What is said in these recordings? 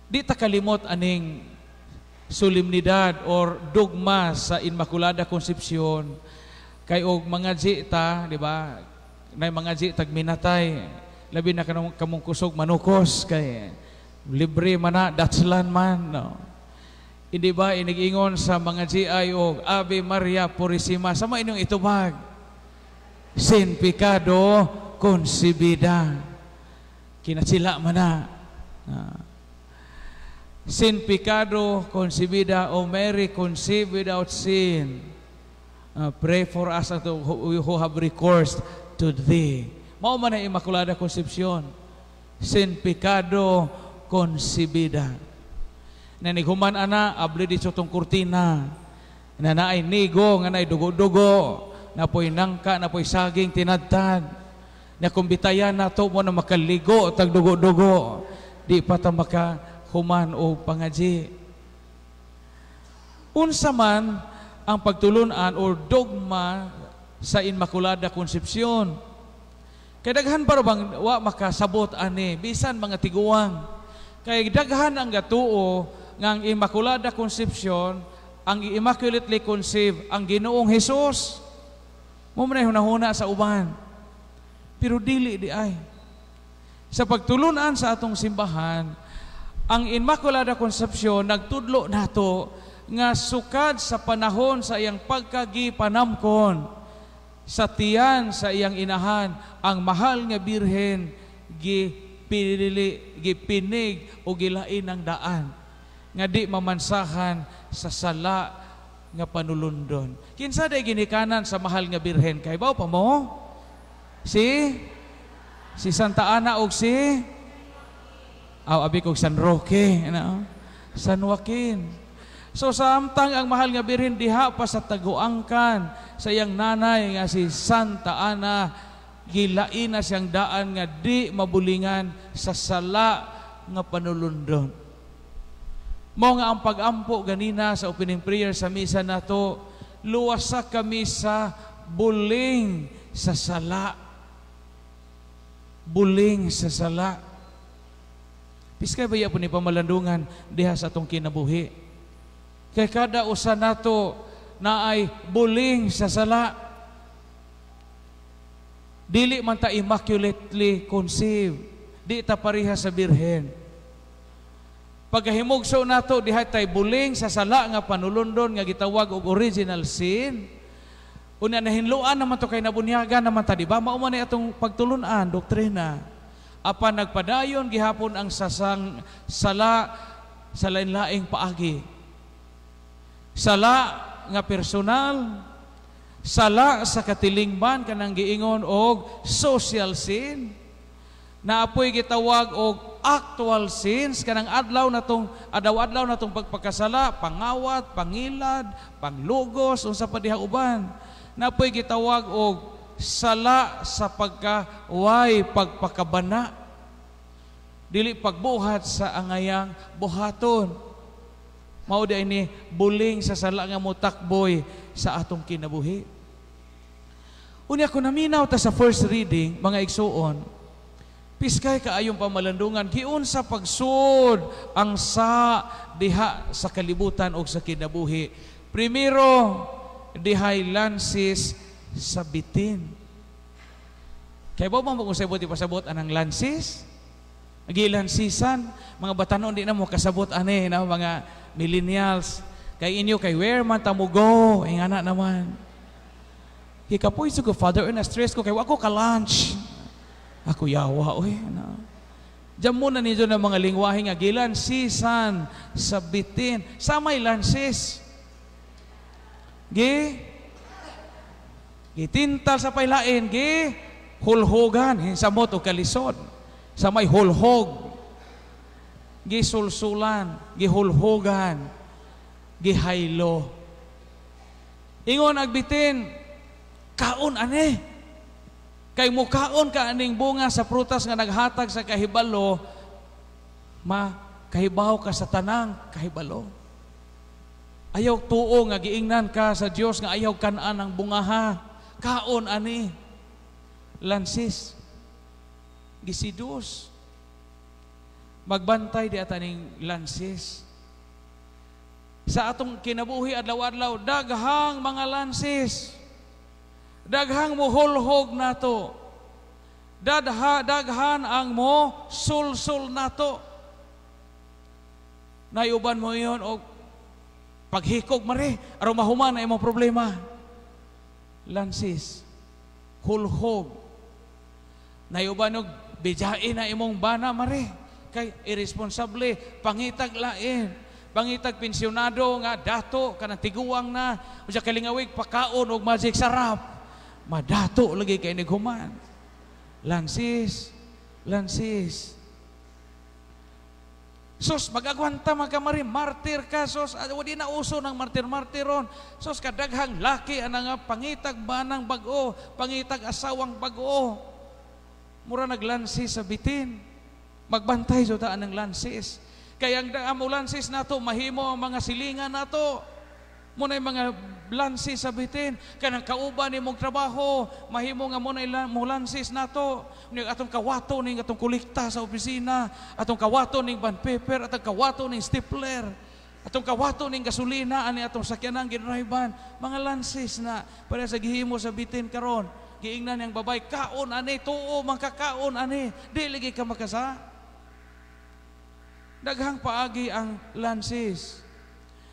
Di ta kalimot aning solemnidad or dogma sa Inmaculada Concepcion kay og mga ta, di ba? Nay mga ji tag minatay, labi na kanang kamong kusog manukos kay libre man na, datslan man, no? Hindi ba inigingon sa mga GI og Ave Maria Purisima sama inyong itubag? Sin pecado concebida. Kinasila man na. Ah. Sin pecado concebida, O Mary, conceived without sin. Pray for us who have recourse to thee. Mao man ang Immaculada Concepcion. Sin pecado concebida. Na nighuman ana, abli di tong kurtina. Na naay nigo, nga naay dugo-dugo, napoy nangka, napoy saging tinadtad. Na kung bitayan nato mo na makaligo tag dugo-dugo, di pa ta makahuman o pangaji. Unsa man ang pagtulunan or dogma sa Inmaculada Concepcion? Kay daghan pa bang wa makasabot ani bisan mga tiguang. Kay daghan ang gatuo nga ang Immaculada Concepcion, ang immaculately conceived ang Ginoong Hesus. Mo man hunahuna sa uban. Pero dili di ay. Sa pagtulunan sa atong simbahan, ang Immaculada Concepcion nagtudlo nato nga sukad sa panahon sa iyang pagkagipanamkon sa tiyan sa iyang inahan, ang mahal nga birhen gipili, gipinig o gilain ang daan nga di mamansahan sa sala nga panulundon. Kinsa day ginikanan sa mahal nga birhen? Kay pa mo? Si Santa Ana og si aw abi kog San Roque, ano? San Joaquin. So samtang ang mahal nga birhen diha pa sa taguangkan sa iyang nanay nga si Santa Ana, gilain na siyang daan nga di mabulingan sa sala nga panulundon. Mao nga ang pag-ampo ganina sa opening prayer sa misa nato, luwasa kami sa buling sa sala. Buling sa sala. Piskay baya po ni pamalandungan diha sa atong kinabuhi? Kay kada usa nato na ay buling sa sala. Dili man ta immaculately conceived. Di ta pareha sa birhen. Pagkahimugso nato diha tay buling sa sala nga panulundon nga gitawag og original sin. Unya nahinloan naman to kay nabunyagan naman ta, di ba? Mao man ni atong pagtulunan, doktrina. Apan nagpadayon gihapon ang sasang sala sa lain-laing paagi. Sala nga personal, sala sa katilingban kanang giingon og social sin. Naapoy gitawag og actual sins kanang adlaw natong adlaw-adlaw natong pagpakasala, pangawat, pangilad, panglugos, unsa pa diha uban. Naapoy gitawag og sala sa pagkaway pagpakabana, dili pagbuhat sa angayang buhaton. Mao di ini buling sa sala nga motakboy sa atong kinabuhi. Unya kung naminaw ta sa first reading, mga igsuon, piskay kaayong pamalandungan, giunsa pagsud ang sa diha sa kalibutan o sa kinabuhi. Primero, dihay lansis sa bitin. Kay ba mo kung sabot ipasabot anang lansis? Gilansisan, mga batanon di na mo kasabot ani na mga millennials. Kay inyo kay where man ta mo go, ingana naman. Hikapoy ko, Father, na stress ko kay wa ko ka lunch. Ako yawa oy na. Diyan muna ninyo ng mga lingwahe nga gilansisan sa bitin. Sa may lansis. Gi gitintal sa paylain, gi hulhugan, hinsamot o kalisod. Sa may hulhog. Gisulsulan, gihulhugan, gihaylo. Ingon agbitin, kaon ane. Kay mukaon ka aning bunga sa prutas nga naghatag sa kahibalo, ma kahibaw ka sa tanang kahibalo. Ayaw tuo nga giingnan ka sa Dios nga ayaw kan-an ang bungaha. Kaon ani. Lansis. Gisidus. Magbantay di ataning lansis. Sa atong kinabuhi adlaw-adlaw, daghang mga lansis. Daghang muhulhog nato. Daghan ang mo sulsul nato. Nayuban mo yon og paghikog mare aron mahuman na imong problema. Lansis. Hulhog. Nayuban og bijain na imong bana mare kay irresponsable, pangitag lain. Pangitag pensyonado nga dato kanang tiguang na usa kalingawig pakaon og Magic Sarap. Madato lagi kay nighuman. Lansis, lansis. Sus, mag-agwanta man ka mari, martir ka, sus, wadi na uso ng martir-martiron. Sus, kadaghang laki, ana nga pangitag banang bag-o, pangitag asawang bag-o. Mura naglansis sa bitin. Magbantay jud ta ng lansis. Kaya ang amo lansis nato, mahimo ang mga silingan nato. Muna yung mga lansis sa bitin. Kanang kauban nimong trabaho, mahimo nga muna mo lansis nato. Ning atong kawato ning atong kolekta sa opisina, atong kawato ning bond paper, atong kawato ning stapler, atong kawato ning gasolina ani atong sakyanan gidriban. Mga lansis na para sa gihimo sa bitin karon. Giingnan niyang babay, kaon ani, tuo man kakaon ani, di lagi ka makasa. Daghang paagi ang lansis.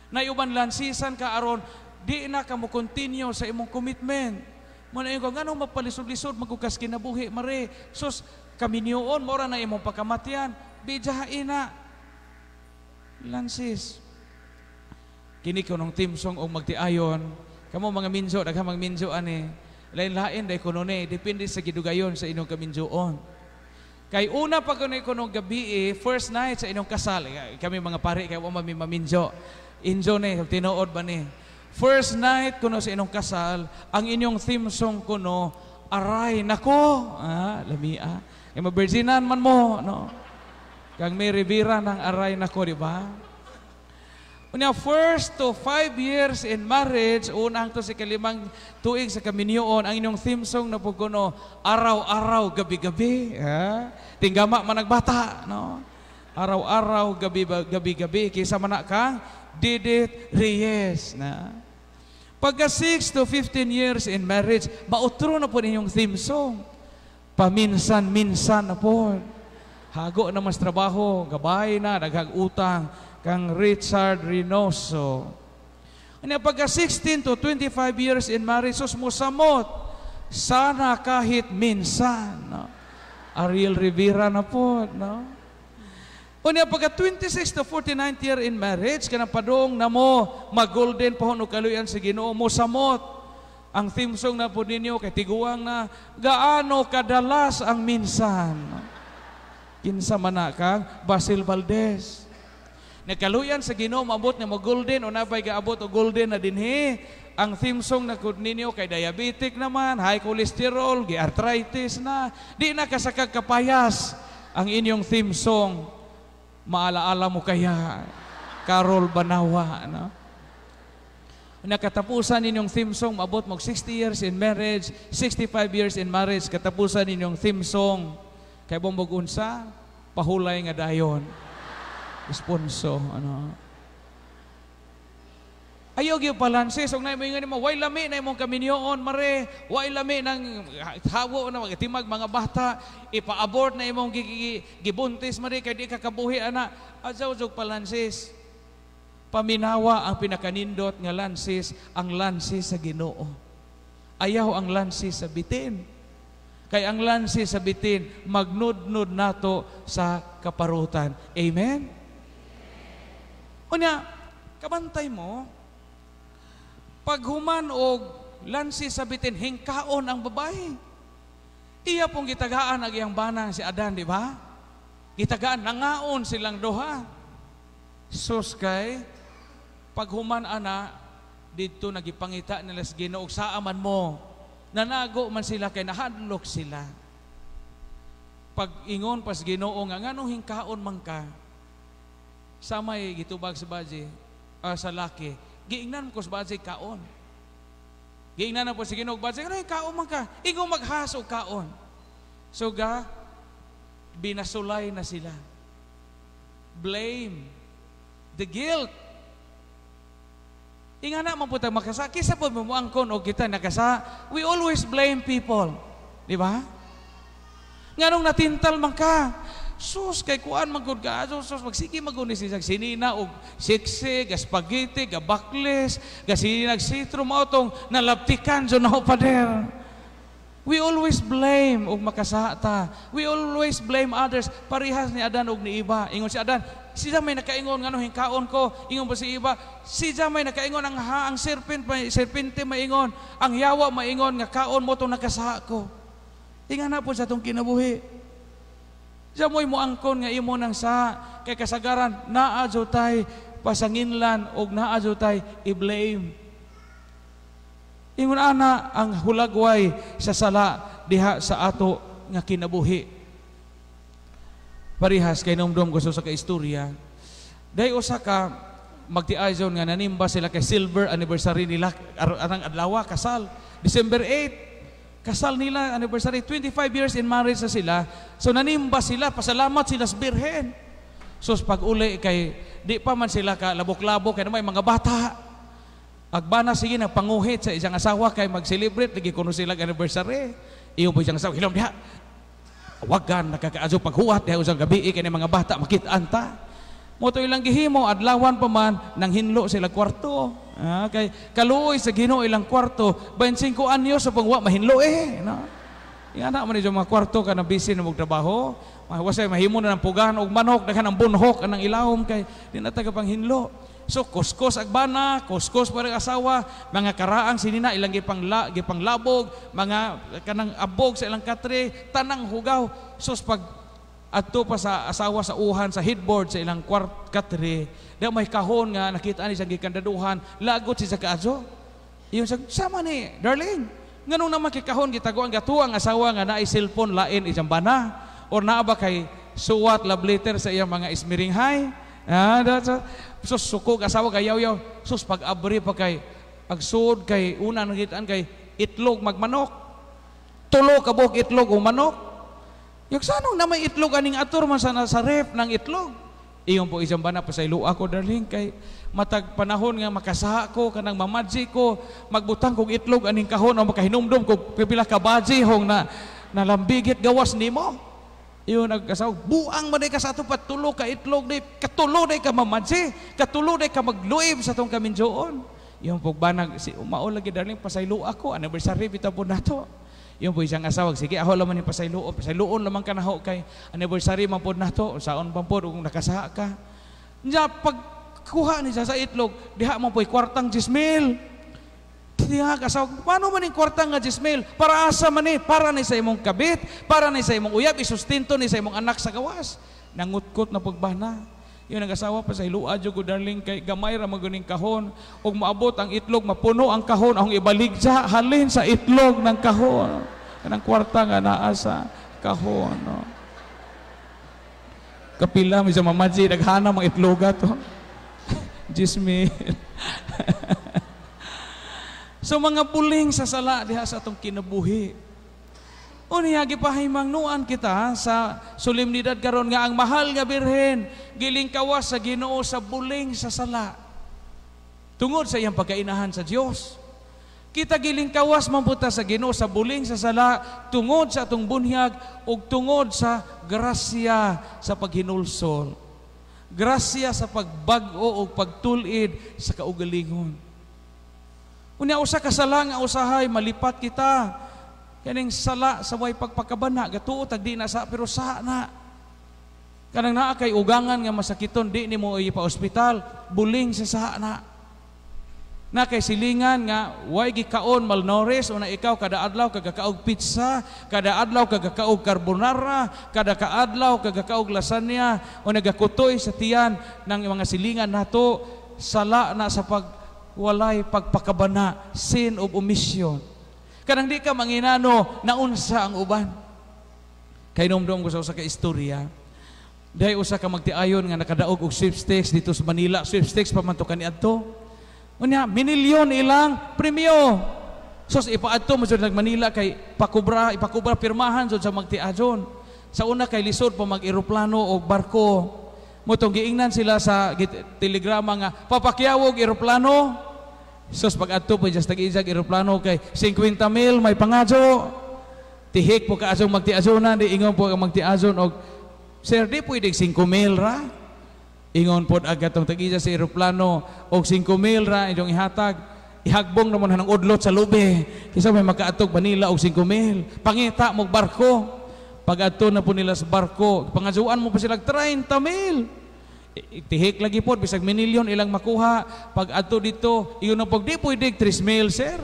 Nayuban lansisan ka aron di na ka mo continue sa imong commitment. Mo na ingon nganong mapalisod-lisod magkukas kinabuhi mare. Sus kaminyoon mora na imong pagkamatyan, bijahain na. Lansis. Kini kunong theme song og magtiayon. Kamo mga minjo, daghang mga minjo ani. Lain-lain day kuno ni, depende sa gidugayon sa inyong kaminjoon. Kay una pa kuno kunong gabi, first night sa inyong kasal, kami mga pare kay wa mami maminjo. Injo ni, tinuod ba ni? First night kuno sa inyong kasal, ang inyong theme song kuno, "Aray Nako." Ah, lamia. Kay ma-virginan man mo, no? Kang may Rivera ng "Aray Nako," di ba? Unya, first to 5 years in marriage, unang to sa kalimang tuig sa kaminyoon, ang inyong theme song na po kuno, "Araw-araw, gabi-gabi." Ha? Tinggama man nagbata, no? "Araw-araw, gabi-gabi." Kisa man na kang Didith Reyes. Na. Pagka 6 to 15 years in marriage, mautro na po ninyong theme song. "Paminsan-minsan" na po. Hago na mas trabaho, gabay na, daghag utang, kang Richard Reynoso. Ano, pagka 16 to 25 years in marriage, sus musamot, "Sana kahit minsan." No? Ariel Rivera na po. No? Unya, pagka 26 to 49th year in marriage, kanang padong na mo, mag-golden pa og kaluyan sa Ginoo, mo samot. Ang theme song na po ninyo, kay tiguang na, "Gaano kadalas ang minsan." Kinsa man na kang Basil Valdez. Nagkaluyan sa Ginoo, maabot nga mo golden o nabay gaabot og golden na dinhi. Ang theme song na kud ninyo kay diabetic naman, high cholesterol, gi arthritis na, di na kasakag kapayas ang inyong theme song. "Maalaala Mo Kaya," Carol Banawa, no? Nakatapusan ninyong theme song, maabot mo 60 years in marriage, 65 years in marriage, katapusan ninyong theme song, kay bombog unsa, "Pahulay nga dayon." Esponso, ano. Ayaw gyud palansis og nay moingon nimo, "Way lami na imong kaminyoon mare, way lami nang hawo na magtimag mga bata, ipa-abort na imong gibuntis mare kay di ka kabuhi ana." Adyaw jud palansis. Paminawa ang pinakanindot nga lansis, ang lansis sa Ginoo. Ayaw ang lansis sa bitin. Kay ang lansis sa bitin magnudnud nato sa kaparutan. Amen. Unya, kabantay mo, paghuman og lansi sa bitin, hingkaon ang babae. Iya pong gitagaan ang iyang banang si Adan, di ba? Gitagaan, nangaon silang duha. Sus kay, paghuman ana, didto nagipangita nila sa Ginoo, "Saa man mo?" Nanago man sila kay nahadlok sila. Pag ingon pas Ginoo nga, "Nganong hingkaon man ka?" Sa may gitubag sa baji, sa laki, "Giingnan ko sa baji kaon." Giingnan na po si Ginoo baji, "Ano kaon man ka? Ingon maghas og kaon." So ga binasulay na sila. Blame. The guilt. Ingana man pud makasa, kisa po mo angkon og kita nakasa, we always blame people. Di ba? Nganong natintal man ka? Sus, kay kuan man gud ka. Sus, sus, magsige man gud ni siya sinina og siksik, ga spaghetti, ga bakles, ga sinina sitro, mao tong nalabtikan jud na, pader. We always blame og makasala ta. We always blame others. Parehas ni Adan og ni Eva. Ingon si Adan, "Siya may nakaingon ngano hingkaon ko." Ingon pa si Eva, "Siya may nakaingon, ang ha, ang serpent may serpente maingon, ang yawa maingon nga kaon mo tong nakasala ko." Ingana po sa atong kinabuhi. Siya mo'y moangkon nga imo nang sa kay kasagaran naa jud tay pasanginlan og naa jud tay i-blame. Ingon ana ang hulagway sa sala diha sa ato nga kinabuhi. Parihas kay numdum ko sa ka istorya. Day usa ka magtiayon nga nanimba sila kay silver anniversary nila anang adlaw kasal, December 8 kasal nila, anniversary, 25 years in marriage na sila. So nanimba sila, pasalamat sila sa Birhen. So pag uli kay di pa man sila ka labok-labok kay may mga bata. Agbana sige na panguhit sa isang asawa kay mag-celebrate lagi kuno sila anniversary. Iyo po isang asawa, "Hilom diha. Wagan nakakaadyo paghuwat diha usang gabi kay mga bata makit-an ta." Mo to ilang gihimo, adlawan pa man nang hinlo sila kwarto. Ah, kay kaluoy sa Ginoo ilang kwarto, 25 anyos sa pangwa mahinlo eh, no? Ingana man mga kwarto ka na busy na magtrabaho. Wasay mahimo na ng pugahan og manok, daghan ang bunhok anang ilawom kay di na taga pang hinlo. So kuskos agbana, kuskos para asawa, mga karaang sinina ilang gipanglabog, mga kanang abog sa ilang katre, tanang hugaw. Sus, pag adto pa sa asawa sa uhan sa headboard sa ilang kwart katre, di may kahon nga nakita ni siyang gikandaduhan, lagot siya sa kaadyo. Iyon sa sama ni, "Darling, nganong naman kikahon gitaguan?" Gatuo ang asawa nga naay cellphone lain isang bana or naa ba kay suwat love letter sa iyang mga ismiringhay. Ah, that's sus, sukog asawa kay yaw-yaw. Sus, pag abri pa kay agsud kay una nakitaan kay itlog magmanok. Tulo ka buok itlog o manok. Yung sanong na may itlog aning ator man sa ref ng itlog. Iyon po isang bana, "Pasaylo ako, darling, kay matag panahon nga makasaha ko kanang mamadji ko magbutang kog itlog aning kahon o makahinumdum kog pipila ka baji hong na nalambigit gawas nimo." Iyo nagkasaw, "Buang man ka sa ato, patulo ka itlog di katulo day ka mamadji, katulo day ka magluib sa atong kaminjoon." Yung pugbanag si, "Mao lagi, darling, pasaylo ako, anniversary bitaw po nato." Yung po isang asawa, "Sige, ako laman yung pasayloon, pasayloon lamang ka naho kay anniversary man pod nato, saon pa pod kung nakasaha ka." Nya pag kuha ni siya sa itlog, diha man po'y kwartang 10,000. Diha kasawa, "Paano man yung kwartang nga 10,000? Para asa man ni? Para ni sa imong kabit, para ni sa imong uyab, isustento ni sa imong anak sa gawas." Nangutkot na pagbana. Yun ang asawa, "Pasayloa jud ko, darling, kay gamay ra maguning kahon ug maabot ang itlog mapuno ang kahon akong ibaligya halin sa itlog ng kahon kanang kwarta nga naa sa kahon." No? Kapila mi sa mamaji daghana mga itloga to. 10,000. So mga buling sa sala diha sa atong kinabuhi. Unya gipahimangnuan kita sa solemnidad karon nga ang mahal nga Birhen gilingkawas sa Ginoo sa buling sa sala tungod sa iyang pagkainahan sa Dios. Kita gilingkawas man pud ta sa Ginoo sa buling sa sala tungod sa atong bunyag ug tungod sa grasya sa paghinulsol. Grasya sa pagbag-o ug pagtul-id sa kaugalingon. Unya usa ka sala nga usahay malipat kita kaning sala sa way pagpakabana, gatuo tag di na sa pero sa na. Kanang naa kay ugangan nga masakiton, di nimo ipa ospital, buling sa sa na. Na kay silingan nga way gikaon, malnourished o na ikaw kada adlaw kagakaog pizza, kada adlaw kagakaog carbonara, kada kaadlaw kagakaog lasagna o nagakutoy sa tiyan ng mga silingan nato, sala na sa pag walay pagpakabana, sin of omission. Kanang di ka manginano naunsa ang uban. Kay numdum ko sa usa ka istorya. Dahil usa ka magtiayon nga nakadaog og sweepstakes dito sa Manila, sweepstakes pa man to kaniadto. Unya, minilyon ilang premyo. Sos ipaadto mo jud nag Manila kay pakubra, ipakubra pirmahan jud sa magtiayon. Sa una kay lisod pa mag-eroplano o barko. Motong giingnan sila sa telegrama nga papakyawog eroplano. Sus, pag adto po just tag-ijag eroplano kay 50 mil may pangadyo. Tihik po kaasong magtiazonan, di ingon po ang magtiazon og sir, di pwede 5 mil ra. Ingon pod agad tong tag-ija sa eroplano og 5 mil ra inyong ihatag. Ihagbong naman hanang udlot sa lubi. Kisa may makaatog Manila og 5 mil. Pangita mo barko. Pag adto na po nila sa barko, pangajuan mo pa sila 30 mil. Tihik lagi po, bisag minilyon ilang makuha. Pag adto dito, ingon na pag di pwede 3 mil, sir.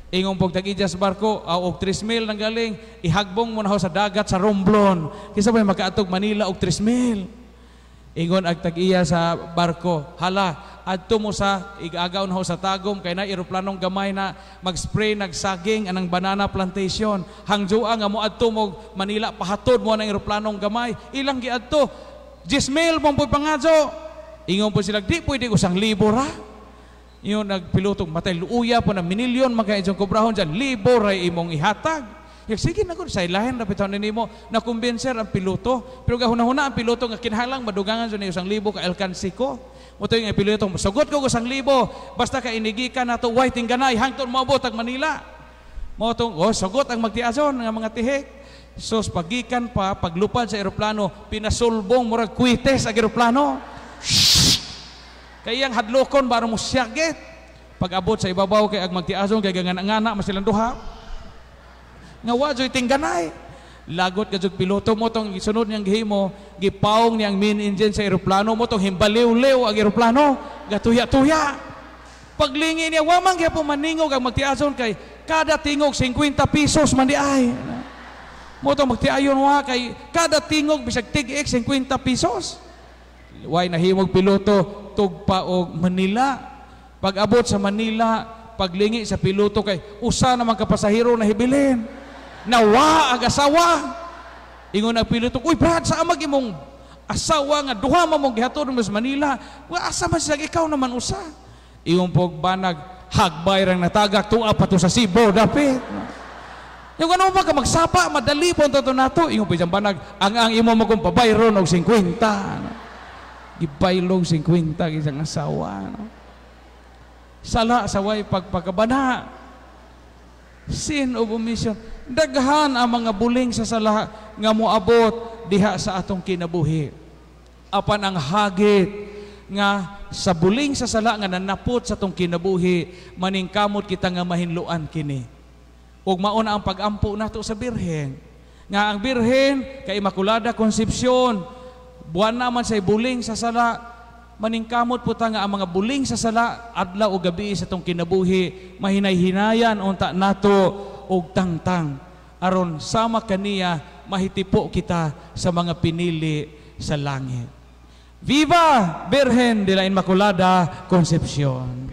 Ingon pag tag-ija sa barko, og 3 mil nang galing, ihagbong mo na ho sa dagat sa Romblon. Kisa may makaatog Manila og 3 mil. Ingon ag tag-iya sa barko, hala, adto mo sa igagaw na ho sa Tagum kay na eroplanong gamay na mag-spray nagsaging anang banana plantation. Hangjoa nga mo adto mo Manila, pahatod mo ang eroplanong gamay. Ilang giadto? 10 mil mong po pangadyo. Ingon po sila, di pwede 1,000 ra. Ingon nagpilotong matay luuya po na minilyon magka inyong kubrahon dyan, libo ra imong ihatag. Yung, sige na gud, sa ilahin ra bitaw nimo na kumbinser ang piloto. Pero gahuna-huna ang piloto nga kinahanglang madugangan sa 1,000 ka alkansi ko. Mo to yung piloto, sugot ko 1,000 basta ka inigikan nato way tingganay hangtod moabot ag Manila. Mo tong oh sugot ang magtiason nga mga tihik. Sos pagikan pa paglupad sa eroplano, pinasulbong murag kwites ang eroplano. Kay iyang hadlokon bara mo siyagit. Pag-abot sa ibabaw kay ag magtiason kay gangana-ngana man silang duha. Nga wa joy tingganay. Lagot ka jud piloto mo tong gisunod niyang gihimo, gipaong niyang main engine sa eroplano mo tong himbaliw-liw ang eroplano, gatuya-tuya. Paglingi niya wa man gyapon maningog ang magtiason kay kada tingog 50 pesos man di ay. Mo tong magtiayon wa kay kada tingog bisag tig-ik 50 pesos. Way nahimog piloto tugpa og Manila. Pag-abot sa Manila, paglingi sa piloto kay usa naman ka pasahero na hibilin. Nawa ang asawa. Ingon ang piloto, uy Brad, sa amag imong asawa nga duha man mong gihatod mo sa Manila. Wa asa man siya, ikaw naman usa. Ingon pog banag, hagbay rang natagak tuwa pa to sa Cebu dapit. Yung ano ba ka magsapa, madali po ang nato. Ingon po siyang banag, ang imo mo kong pabayron og 50. Gibaylog 50 isang asawa. No? Sala sa way pagpagkabana. Sin of omission. Daghan ang mga buling sa sala nga moabot diha sa atong kinabuhi. Apan ang hagit nga sa buling sa sala nga nanapot sa atong kinabuhi, maningkamot kita nga mahinloan kini. Ug mao na ang pag-ampo nato sa Birhen. Nga ang Birhen kay Immaculada Concepcion, buwan naman sa buling sa sala, maningkamot po ta nga ang mga buling sa sala adlaw o gabi sa atong kinabuhi, mahinay-hinayan unta nato og tangtang aron sama kaniya mahitipo kita sa mga pinili sa langit. Viva Virgen de la Inmaculada Concepcion!